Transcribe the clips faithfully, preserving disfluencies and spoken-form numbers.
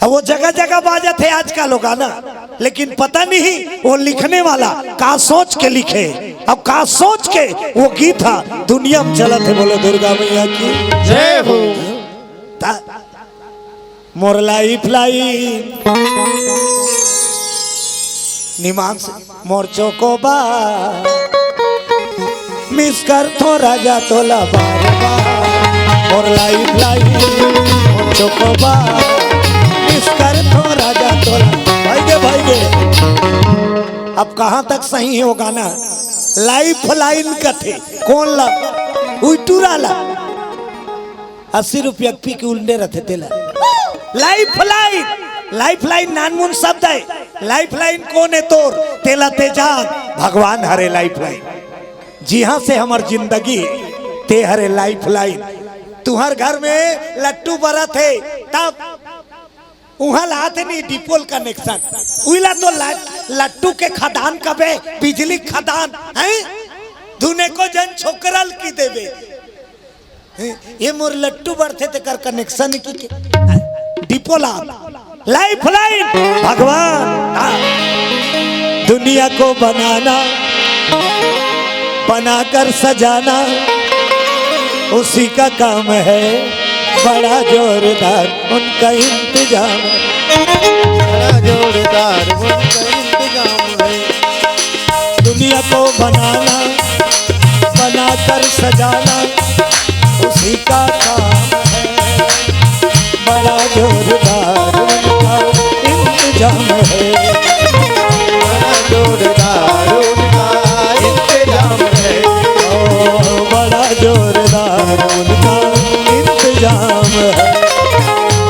वो जगह जगह बाजत हे आजकल वो गाना, लेकिन पता नहीं वो लिखने वाला का सोच के लिखे, अब का सोच के वो गीत हा दुनिया में चलत हे। बोलो दुर्गा मैया की जय हो। ता-, मोर लाइफ लाइन निमान से मोर चोकोबा, मिस करथो राजा तोला बार बार। मोर लाइफ लाइन मोर चोकोबा, मिस करथो राजा तोला। भाई गे, भाई गे, अब कहाँ तक सही हे वो गाना? लाइफ लाइन कथे कोन ला? उइटुरा ला। अस्सी रुपया पी के उलने रथे तेला। लाइफ लाइन, लाइफ लाइन नानमुन शब्द हे। लाइफ लाइन कोन हे तोर? तेला ते जान, भगवान हरे लाइफ लाइन। जिहाँ से हमर जिंदगी हे, ते हरे लाइफ लाइन। तुहर घर में लट्टू बरत हे, तब उहाँ ला आथे नहीं डिपोल कनेक्शन। उइला तो ल-, लट्टू के खदान कबे, बिजली खदान, हैं? दुने को जन छोकरल की देबे। ये मोर लट्टू बरथे तेकर कनेक्शन की के? डिपोला, लाइफ लाइन, भगवान। हाँ। दुनिया को बनाना, बनाकर सजाना, उसी का काम है, बड़ा जोरदार उनका इंतजाम। बड़ा जोरदार उनका इंतजाम है। दुनिया को बनाना, बनाकर सजाना, उसी का काम है। बड़ा जोरदार उनका इंतजाम है। बड़ा जोरदार उनका इंतजाम है। ओ, बड़ा जोरदार उनका इंतजाम है।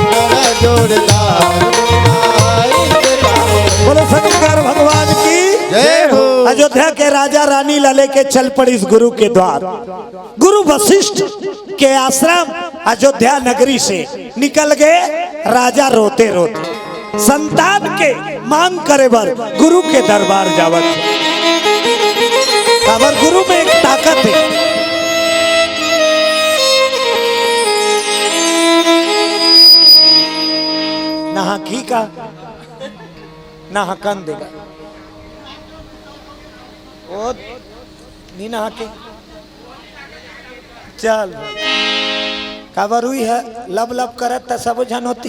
बड़ा जोरदार उनका इंतजाम है। बोलो शंकर भगवान की जय हो। अयोध्या के राजा रानी ला लेके चल पड़िस गुरु के द्वार। गुरु वशिष्ठ के आश्रम अयोध्या नगरी से निकल गए राजा रोते रोते। संतान के मांग करे बर गुरु के दरबार जावत। काबर गुरु में एक ताकत हे। नहाकी का नहाकन देगा। ओ नी नहाके। चल। काबर हुई है, लब लब करत त सब झन होती।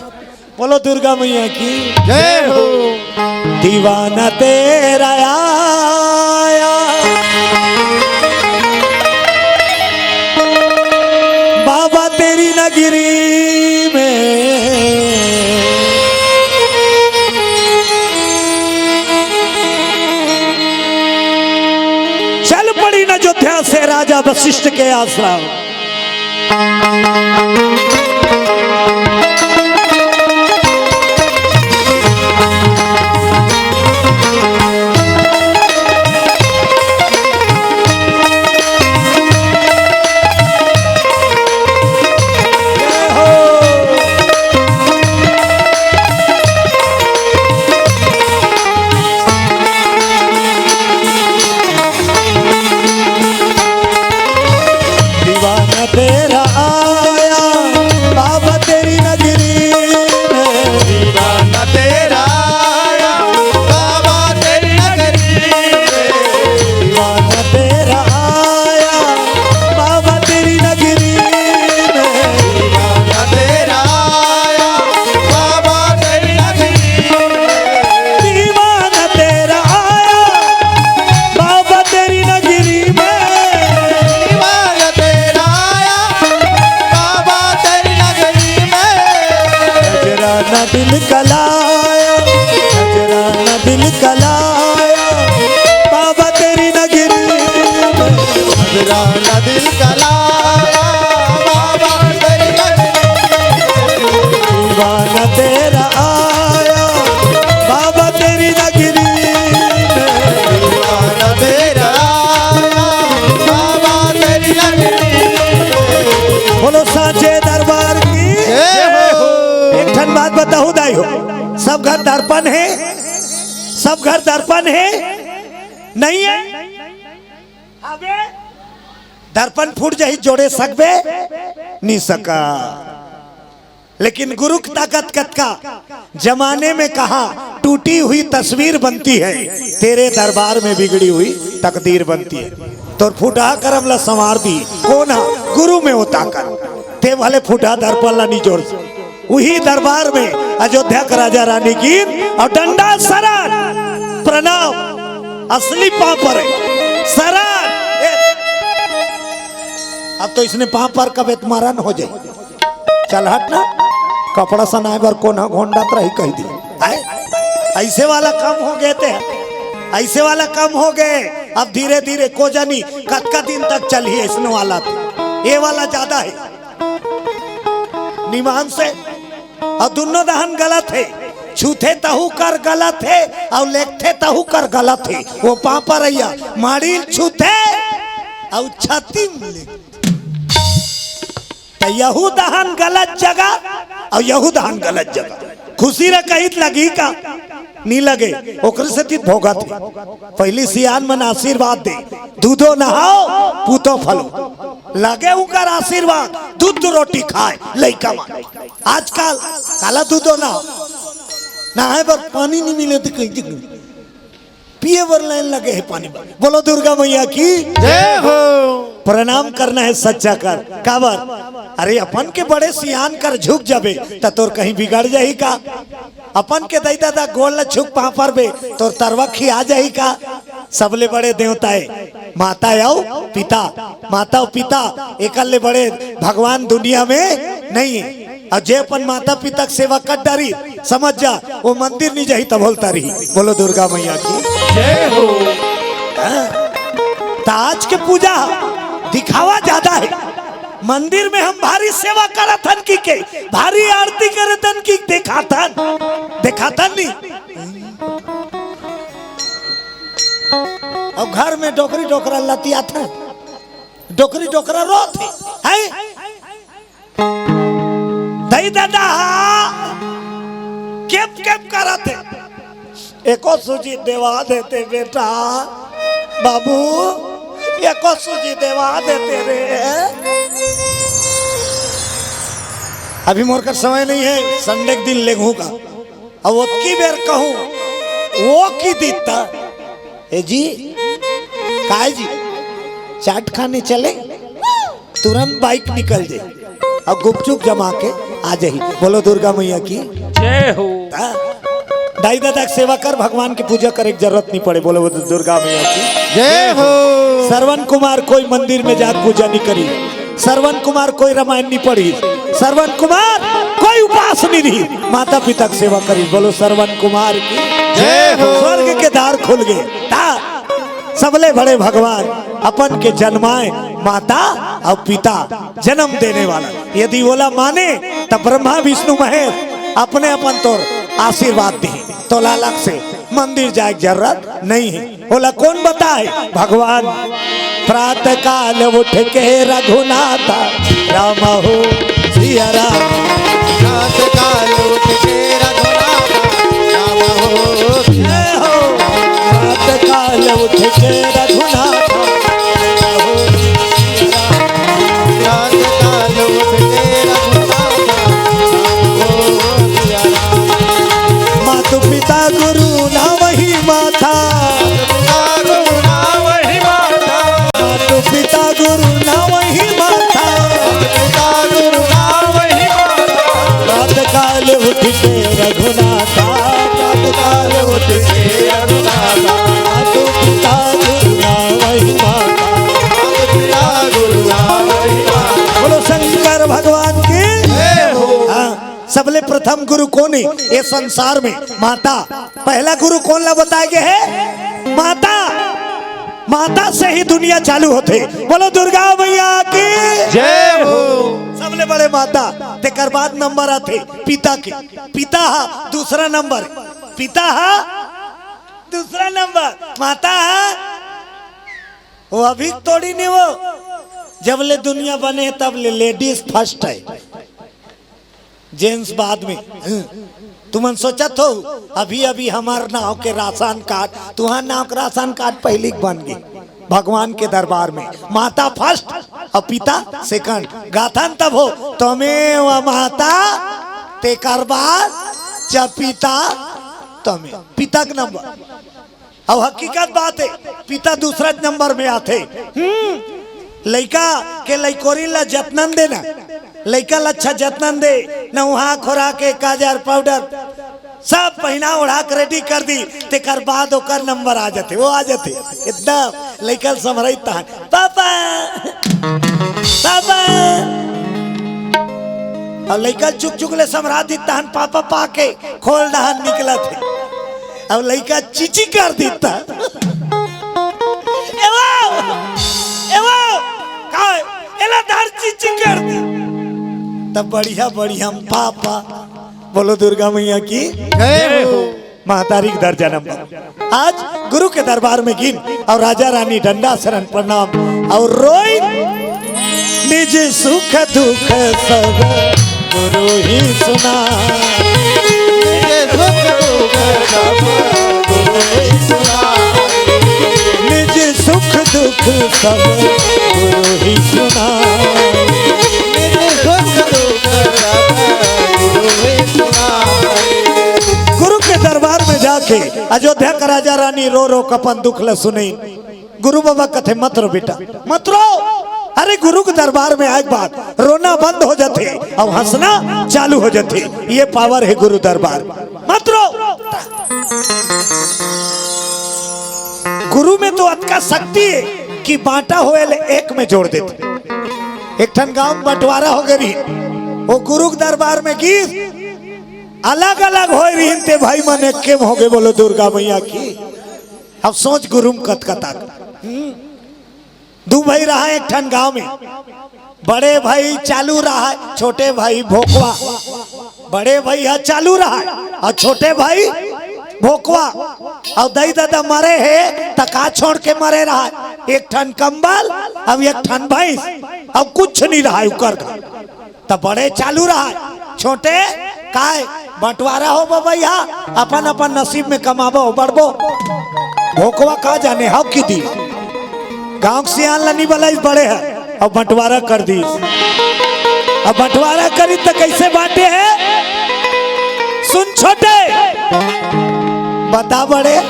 बोलो दुर्गा मैया की जय हो। दीवाना तेरा आया बाबा तेरी नगरी में। चल पड़ी न अयोध्या से राजा वशिष्ठ के आश्रम। दीवाना तेरा आया बाबा तेरी नगरी में। दीवाना तेरा आया बाबा तेरी नगरी में। दीवाना तेरा आया बाबा तेरी नगरी में। दीवाना तेरा आया बाबा तेरी नगरी में। दीवाना तेरा आया बाबा तेरी नगरी में। दीवाना तेरा आया बाबा तेरी नगरी में। नजराना दिल का लाया, नजराना दिल का लाया बाबा तेरी नगरी में। नजराना दिल का लाया बाबा तेरी नगरी में। दीवाना तेरा आया बाबा तेरी नगरी में। दीवाना तेरा आया बाबा तेरी नगरी में। बोलो साचे दरबार की जय हो। एक ठन बात बताहूं दाई हो, सब घर दर्पण हे, सब घर दर्पण हे, नहीं हे? अबे दर्पण फूट जाही, जोड़े सकबे नी सका। लेकिन गुरु की ताकत कतका, जमाने में कहा टूटी हुई तस्वीर बनती है, तेरे दरबार में बिगड़ी हुई तकदीर बनती है। तोर फूटहा करम ला संवार दी, कोन हा? गुरु में वो ताकत। ते भले फूटहा दर्पण ला निचोड़ से, उही दरबार में अयोध्या के राजा रानी की और डंडा शरण प्रणाम, असली पाँव परे शरण। ए, अब तो इसने पाँव पर कबे त मरण हो जाए। चल हट ना, कपड़ा सनाए बर कोन हा घोंडत रही कह दी। आय? ऐसे वाला कम हो गए ते, ऐसे वाला कम हो गए। अब धीरे धीरे को जानी कतका दिन तक चलही ऐसने वाला। ये वाला ज्यादा है निमान से। और दोनों दहन गलत है, छूथे तहू कर गलत है और लेखथे तहू कर गलत है। वो पाँव परइया माड़ी ल छूथे और छाती में ले, त यहू दहन गलत जगह और यहू दहन गलत जगह। खुशी रह कहित लगी का? नी लगे, ओकरे सेती भोगत हे। पहिली सियान मन आशीर्वाद दे, दूधो नहाओ, पूतो फलो। लगे उनकर आशीर्वाद, दूध रोटी खाए लइका मन। आजकल काला दूधो नहाओ, नहाए बर पानी नी मिले त कहीं पिए बर लाइन लगे हे पानी बर। बोलो दुर्गा मैया की जय हो। प्रणाम करना है सच्चा कर। काबर? अरे अपन के बड़े सियान कर झुक जाबे त तोर कहीं बिगड़ जाही का? अपन के दई ददा गोड़ ला छुक पाँव परबे तोर तरवा खिया जाही का? सबले बड़े देवता हे माता अउ पिता। माता अउ पिता एकर ले बड़े भगवान दुनिया में नहीं है। अउ जे अपन माता पिता के सेवा कर डारी, समझ जा, वो मंदिर नी जाही तब होलता रही। बोलो दुर्गा मैया की जय हो। हाँ? त आज के पूजा दिखावा ज्यादा है। मंदिर में हम भारी सेवा करत हन की के, भारी आरती करत हन की देखाथन, देखाथन नी। अब घर में डोकरी डोकरा लतियाथन, डोकरी डोकरा रोत है, हैं? दई ददा केप केप करत हे। एको सूजी देवा देते बेटा, बाबू, एको सूजी देवा देते रे। अभी मोर कर समय नहीं है, संडे के दिन लेगहूँ का। अब ओतकी बेर कहूँ, वो की दित्ता। ए जी, काय जी, चाट खाने चले? तुरंत बाइक निकल जाए और गुपचुप जमा के आ जाही। बोलो दुर्गा मैया की जय हो। हाँ? दाई ददा के सेवा कर, भगवान की पूजा करे के जरूरत नहीं पड़े। बोलो दुर्गा मैया की जय हो। श्रवण कुमार कोई मंदिर में जाके पूजा नहीं करी, श्रवण कुमार कोई रामायण नहीं पढ़ी, श्रवण कुमार कोई उपास नहीं रही, माता पिता के सेवा करी। बोलो श्रवण कुमार की जय हो। स्वर्ग के द्वार खुल गए। ता सबले बड़े भगवान अपन के जन्माए माता अउ पिता जन्म देने वाला। यदि ओला माने त ब्रह्मा विष्णु महेश अपने अपन तोर आशीर्वाद दे। तोला अलग से मंदिर जाए के जरूरत नहीं है। ओला कोन बताए? भगवान। प्रातः काल उठ के रघुनाथ राम हो सिया राम। प्रातः काल उठ के रघुनाथ राम हो सिया राम। प्रातः काल उठ के रघुनाथ राम हो सिया राम। प्रातः काल उठ के रघुनाथ राम हो सिया राम। मातु पिता गुरु नावही माता। मातु पिता गुरु नावही माता। मातु पिता गुरु नावही माता। मातु पिता गुरु नावही माता। प्रातः काल उठ के रघुनाथा। प्रातः काल उठ के रघुनाथा। मातु पिता गुरु नावही माता। मातु पिता गुरु नावही माता। बोलो शंकर भगवान की जय हो। हाँ, सबले प्रथम गुरु कोन हे ये संसार में? माता। पहला गुरु कोन ला बताए गए है? माता। माता से ही दुनिया चालू होथे। बोलो दुर्गा मैया की जय हो। सबले बड़े माता, तेकर बाद नंबर आथे पिता के। पिता हा दूसरा नंबर, पिता हा दूसरा नंबर, माता हा वो अभी तोड़ी नहीं वो। जब ले दुनिया बने तब ले लेडीज फर्स्ट है, जेंट्स बाद में। तुमन सोचत हो, अभी अभी हमार नाव के राशन कार्ड, तुहार नाव के राशन कार्ड पहली के बन गई। भगवान के दरबार में माता फर्स्ट और पिता सेकंड। गाथन तब हो, तमेव माता तेकर बाद जब पिता तमे पिता के नंबर। अब हकीकत बात हे, पिता दूसरा नंबर में आथे। हम्म, लइका के लइकोरी ला जतनन दे ना, लइका ला अच्छा जतनन दे, नउहा खोरा के काजर पाउडर सब पहिना ओढ़ा के रेडी कर दी, तेकर बाद ओकर नंबर आ जाथे, वो आ जाथे। एकदम लइका ल संभरई तहन, "पापा, पापा।" अब लइका चुक चुक ले संभरा दी तहन पापा पाके खोल डहन निकलत हे। अब लइका चीची कर दी तहन, "एवो, एवो, काय, एला धर चीची कर दी।" तब बढ़िया बढ़िया पापा बोलो दुर्गा मैया की जय हो। महतारी के दर्जा नंबर। आज गुरु के दरबार में गिन और राजा रानी डंडा शरण प्रणाम और रोई। निज सुख दुख सब गुरु ही सुना। निज सुख दुख सब गुरु ही सुना। निज सुख दुख सब गुरु ही सुना। निज सुख दुख सब गुरु ही सुना। गुरु के दरबार में जाके अयोध्या का राजा रानी रो रो के अपन दुख ल सुनई। गुरु बाबा कथे, "मत रो बेटा, मत रो।" अरे, गुरु के दरबार में आए के बाद रोना बंद हो जाथे, अब हंसना चालू हो जाथे। ये पावर हे गुरु दरबार। मत रो। गुरु में तो अतका शक्ति हे कि बांटा होए ले एक में जोड़ देथे। एक ठन गांव में बंटवारा हो गे रहिस, वो गुरु के दरबार में गिस, अलग-अलग होए रहिन ते भाई मन एके में हो गे। बोलो दुर्गा मैया की। अब सोच गुरु में कतका ताकत। हम्म। दू भाई रहा एक ठन गांव में, बड़े भाई चालू रहा, छोटे भाई भोकवा। बड़े भाई ह चालू रहा और छोटे भाई भोकवा। और दई ददा मरे हे त का छोड़ के मरे रहा? एक ठन कंबल, अब एक ठन भैंस, अब कुछ नहीं रहा उकर घर। त बड़े चालू रहा, छोटे काय बंटवारा हो बबैया, अपन अपन नसीब में कमाबो बढ़बो। भोकवा का जाने हव की दी, गांव के सियान ल नी बलाइस बड़े ह, अब बंटवारा कर दीस। अब बंटवारा करी त कैसे बांटे हे? सुन छोटे, बता बड़े,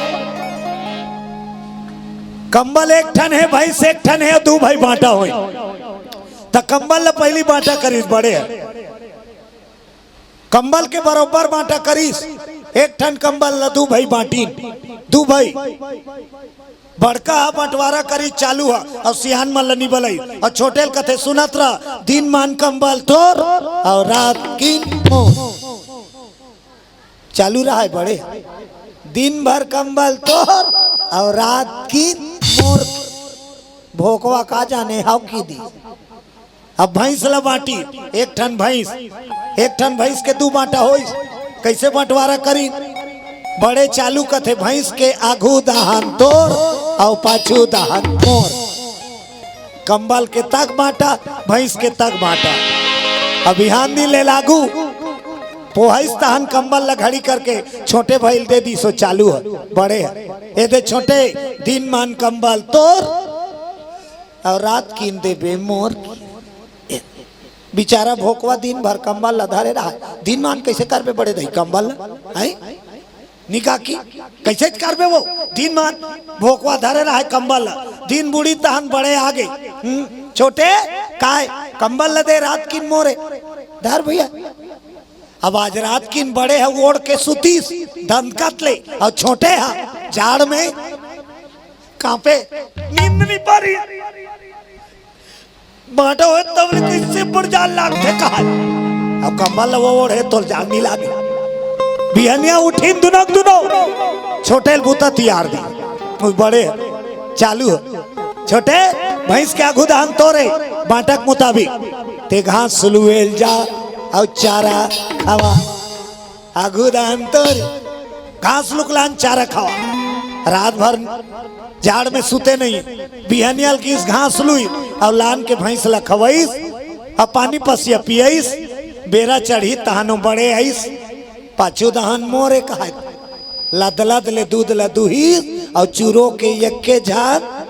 कंबल एक ठन हे, भैंस एक ठन हे, दू भाई बांटा होई। त कंबल ल पहली बांटा करिस बड़े ह। कंबल के बरोबर बांटा करिस। एक ठन कंबल ल दू भाई बांटिन। दू भाई, बड़का ह बंटवारा करिस चालू ह, अउ सियान मन ल नी बलई, अउ छोटे ल कथे, "सुनत रह, दिन मान कंबल तोर, अउ रात कीन मोर।" चालू रहा है बड़े, दिन भर कंबल तोर, अउ रात कीन मोर। भोकवा का जाने हव की दी। अब भैंस ल बांटी, एक ठन भैंस, एक ठन भैंस के दू बांटा होइस। कैसे बंटवारा करी? बड़े चालू कथे, "भैंस के आघू दहन तोर, अउ पाछू दहन मोर।" कंबल के तक बांटा, भैंस के तक बांटा। अब बिहान दिन ले लागू पोहइस तहन कंबल ल घड़ी करके छोटे भाई ल दे दी, सो चालू ह, बड़े ह। ए दे छोटे, दिन मान कंबल तोर, अउ रात कीन देबे मोर। ए, बेचारा भोकवा दिन भर कंबल ल धरे रहा। दिन मान कैसे करबे बड़े दई कंबल ल? हैं? निका की कैसे करबे वो? दिन मान भोकवा धरे रहा कंबल ल। दिन बुड़ी तहन बड़े आ गे। हम्म, छोटे, काय कंबल ल दे, रात कीन मोरे। धर भैया। अब आज रात कीन बड़े ह ओढ़ के सुतीस, दंतकत ले, अउ छोटे ह जाड़ में कांपे, नींद नी पारी। बांटा होय तब ले कइसे बड़ जाड़ लागथे कहय। अब कंबल ल वो ओढ़े तोल जाड़ नी लागे। बिहनिया उठिन दुनो के दुनो, छोटे ल बूता तियार दी। बड़े चालू हो। छोटे, भैंस के आघू दहन तोरे, बांटा के मुताबिक। ते घास लुएल जा, अउ चारा खावा। आघू दहन तोरे, घास लुक लान चारा खावा। रात भर जाड़ में सुते नहीं, बिहनिया ल गिस घास लुई, अउ लान के भैंस ल खवइस, अउ पानी पसिया पियइस, बेरा चढ़ी तहनो बड़े आइस, पाछू दहन मोरे कहत। लद लद ले दूध ल दुहिस, अउ चूरो के एक्के झन,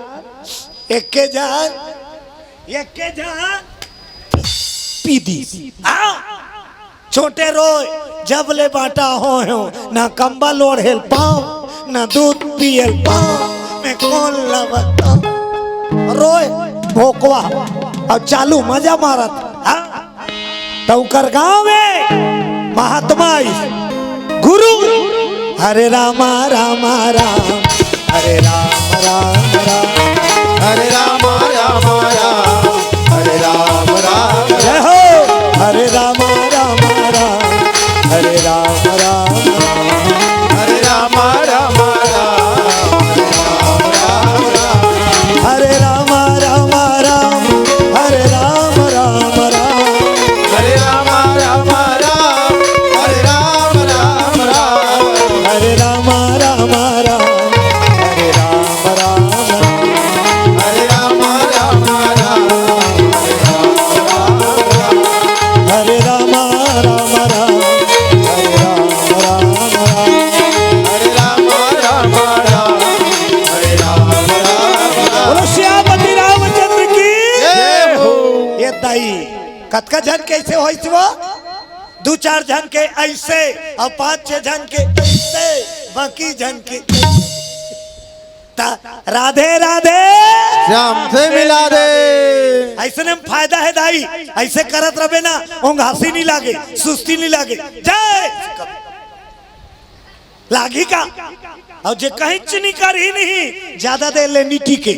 एक्के झन, एक्के झन पी दीस। हाँ। छोटे रोय, जब ले बाटा हो हो, ना कंबल ओढ़ेल पाँव, ना दूध पियल पाँव, मैं कौन ला बताऊं? रोय भोकवा, अब चालू मजा मारत, हाँ? त उकर गांव में महात्मा आइस, गुरु, हरे रामा रामा राम, हरे राम राम राम। हरे राम राम राम, हरे राम राम राम। जय हो। हरे राम राम राम, हरे राम राम राम। हरे राम राम राम, हरे राम राम राम। हरे राम राम राम, हरे राम राम राम। हरे राम राम राम, हरे राम राम राम। हरे राम राम राम, हरे राम राम राम। हरे राम राम राम, हरे राम राम राम। हरे राम राम राम, हरे राम राम राम। हरे राम राम राम, हरे राम राम राम। बोलो सियापति रामचंद्र की। जय हो। ये दाई, कतका झन के ऐसे होइस वो? दू चार झन के ऐसे, अउ पांच छह झन के ऐसे, बाकी झन के ऐसे। ता राधे राधे। श्याम से मिला दे। ऐसने में फायदा हे दाई, ऐसे करत रबे ना, ओंघासी नहीं लागे, सुस्ती नहीं लागे। जय। लागी का? अउ जे कहीं चुनी करही नहीं, ज्यादा देर ले नहीं टिके।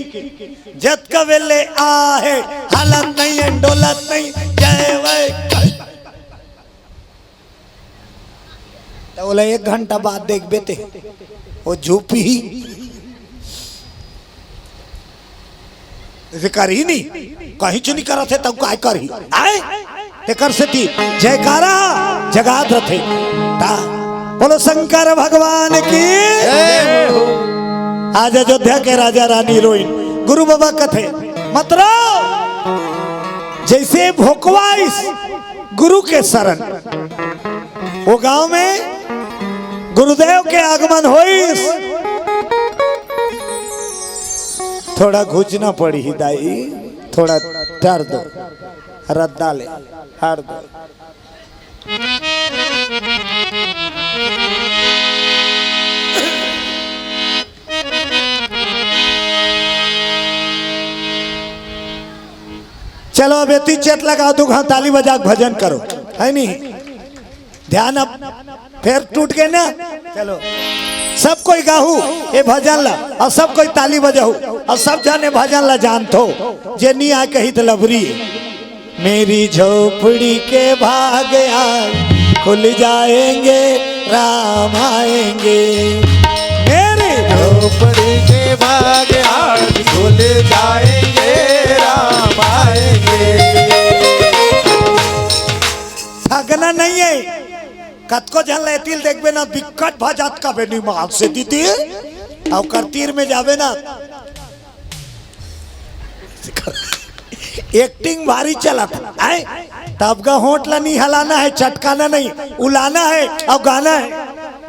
जतका बेर ले आ हे, हालत नहीं हे, डोलत नहीं, जय वै। त ओला एक घंटा बाद देखबे ते, वो झुपही। जैसे करही नहीं, कहीं चुनी करत हे, तब काय करही? आय? तेकर सेती जयकारा जगात रथे। ता बोलो शंकर भगवान की। जय हो। आज अयोध्या के राजा रानी रोइन, गुरु बाबा कथे, मतलब जैसे भोकवाइस गुरु के शरण, वो गांव में गुरुदेव के आगमन होइस। थोड़ा घुचना पड़ी दाई, थोड़ा टार दो, रद्दा ले, टार दो। चलो, अब एती चेत लगाओ, दू घाव ताली बजा के भजन करो, है नहीं? ध्यान अब फेर टूट गे ना। चलो, सब कोई गाहू ए भजन ला, अउ सब कोई ताली बजाहू, अउ सब झन ए भजन ला जानथो। जे नी आय कही त लभरी हे। मेरी झोपड़ी के भाग आज खुल जाएंगे, राम आएंगे। मेरी झोपड़ी के भाग आज खुल जाएंगे, राम आएंगे। ठगना नहीं हे। कतको झन ल एती ल देखबे ना, बिकट भजात कबे निमान से दीदी, अउ कर तीर में जाबे ना, एक्टिंग भारी चलत हे। तब का होंठ ला नहीं हलाना हे, चटकाना नहीं, उलाना हे अउ गाना हे।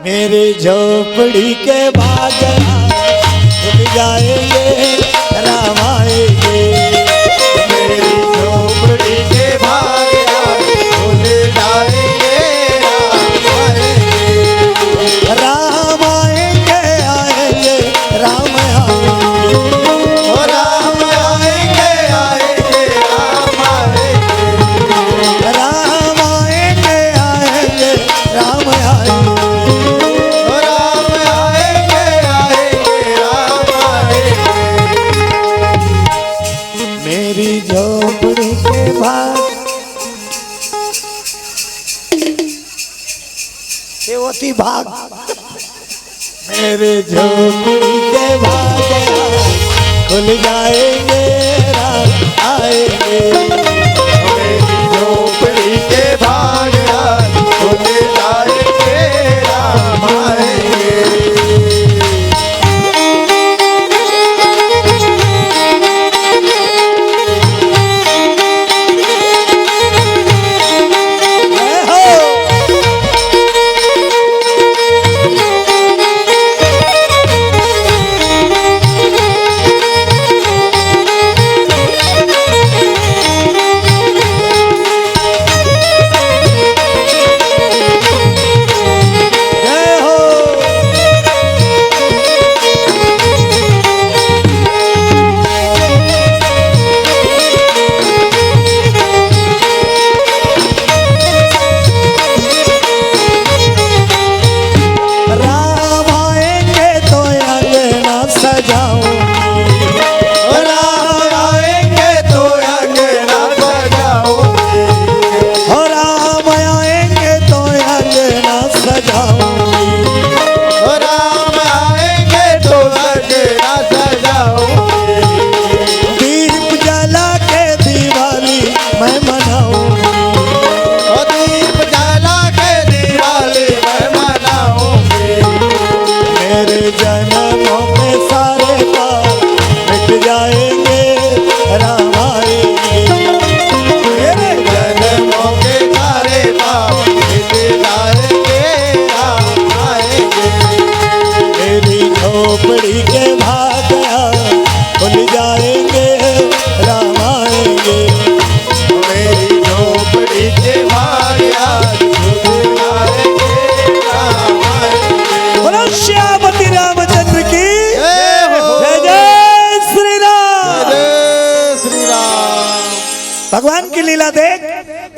मेरे झोपड़ी के बाग खुल जाएंगे, राम आएंगे। मेरी झोपड़ी के बाग खुल जाएंगे, राम आएंगे। राम आएंगे, आएंगे, राम आएंगे। ओ राम आएंगे, आएंगे, राम आएंगे। राम आएंगे, आएंगे, राम आएंगे। ओ राम आएंगे, आएंगे, राम आएंगे। मेरी झोपड़ी के भाग, ये होती भाग। मेरे झोपड़ी के भाग खुल जाएंगे, राम आएंगे। मेरी झोपड़ी के भाग खुल जाएंगे, राम आएंगे। जाऊंगी। राम आएंगे तो सजना सजाऊंगी। दीप जला के दिवाली मैं मनाऊंगी। ओ दीप जला के दिवाली मैं मनाऊंगी। मेरे जन्मों के सारे पाप मिट जाएंगे, राम आएंगे। मेरे जन्मों के सारे पाप मिट जाएंगे, राम आएंगे। मेरी झोपड़ी के भाग खुल जाएंगे, राम आएंगे। मेरी झोपड़ी के भाग आज खुल जाएंगे, राम आएंगे। बोलो श्यामति रामचंद्र की जय हो। जय जय श्री राम। जय श्री राम। भगवान की लीला देख,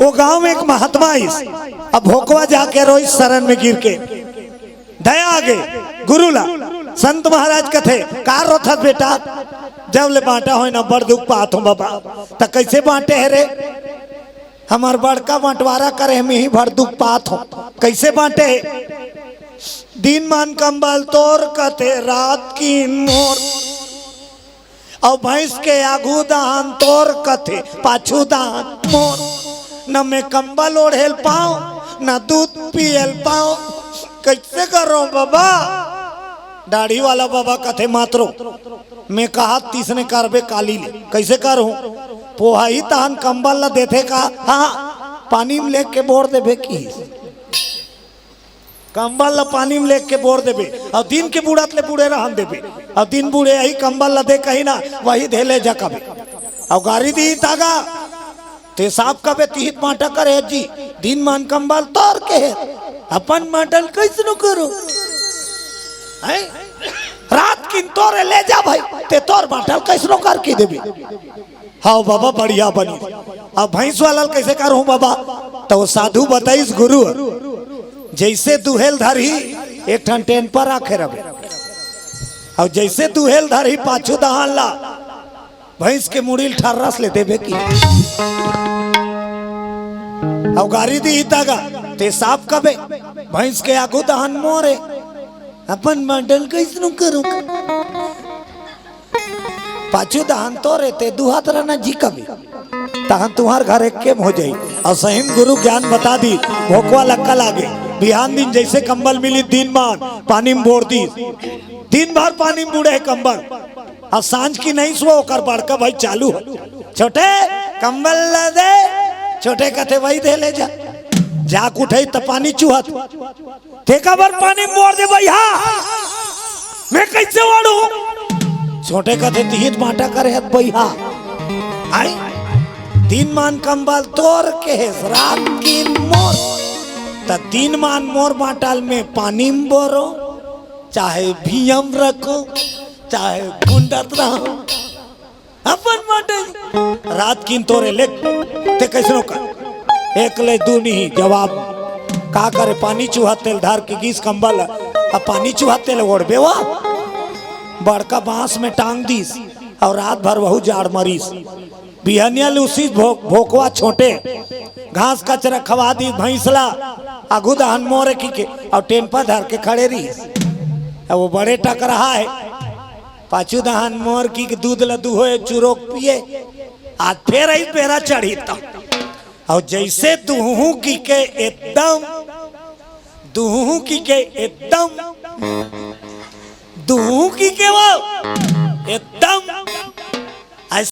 वो गांव में एक महात्मा आइस। अब भोकवा जाके रोइस शरण में गिर के। दया आगे गुरु ला। संत महाराज कथे, "का रोथस बेटा? जब ले बांटा होय ना, बड़ दुख पात हों बाबा।" "त कइसे बांटे हे रे?" "हमर बड़का बंटवारा करे, हम इही भर दुख पात हों।" "कइसे बांटे हे?" "दिन मान कंबल तोर कथे, रात कीन मोर।" अउ भैंस के आगू दहान तोर कथे, पाछू दहान मोर। न मैं कंबल ओढ़ेल पाँव, न दूध पियल पाँव। कइसे करों बाबा? दाढ़ी वाला बाबा कथे, "मात्रो, मैं कहा तिसने करबे काली ले।" "कइसे करहूँ?" "पोहाही तहान कंबल ला देथे का?" "हाँ।" "पानी में लेके बोर देबे की?" कंबल ला पानी में लेके बोर देबे, अउ दिन के बूड़त ले बूड़े रहन देबे, अउ दिन बूड़े यही कंबल ला दे कही ना, वही धे ले जा कबे। अउ गारी दिही तागा, "ते साफ कबे तिहित बांटा करे जी, दिन मान कंबल तोर के हे, अपन बांटल कइसनो करों?" हैं? "रात किन तोरे ले जा भाई, ते तोर बांटल कइसनो करके देबे।" "हाव बाबा, बढ़िया बनी।" "अब भैंस वाला ल कइसे करहूँ बाबा?" त वो साधु बताइस, "गुरु, जइसे दुहेल धरही, एक ठन टेन पर राखे रहे, अउ जइसे दुहेल धरही पाछू दहान ला, भैंस के मुड़ी ल ठर्रस ले देबे की।" अउ गारी दिही तागा, "ते साफ कबे, भैंस के आगू दहान मोरे, अपन बांटल कइसनो करों?" पाछू दहान तोरे, ते दुहात रहना जी कबे, तहन तुंहर घर एक्के म हो जाही। अउ सही म गुरु ज्ञान बता दिस, भोकवा लक्का लागे। बिहान दिन जइसे कंबल मिलिस, दिन मान पानी म बोर दिस। दिन भर पानी म बूड़े हे कंबल। अउ सांझ किन अइस वो, ओकर बड़का भाई चालू हे, "छोटे, कंबल ला दे।" छोटे कथे, "वही धे ले जा।" जाके उठही त पानी चुहत। "ते काबर पानी म बोर दे बइहा? मैं कइसे ओढ़हूँ?" छोटे कथे, "तिहित बांटा करे हत बइहा। आई, दिन मान कंबल तोर के हे, रात कीन मोर। त दिन मान मोर बांटल में पानी म बोरों, चाहे भुइयां म रखों, चाहे गुंडत रहूँ।" अपन बांटे। रात किन तोरे ले, ते कइसनो कर। एक ले दू नहीं जवाब। का करे, पानी चुहत तेल धार के गिस कंबल, अब पानी चुहत तेल ओढ़बे वा। बड़का बांस में टांग दिस, अउ रात भर वहू जाड़ मरिस। बिहनिया लूसिस भो-, भोकवा छोटे, घास कचरा खवा दिस भैंस ला, आगू दहान मोरे की के, अउ टेम्पा धर के खड़े रहिस। अब वो बड़े टकरहा हे, पाछू दहान मोर की के दूध ल दुहोए चुरोक पिए, आज फेर अइस बेरा चढ़ी त। अउ जइसे दुहूँ की के एकदम, दुहूँ की के एकदम, दुहूँ की के वो एकदम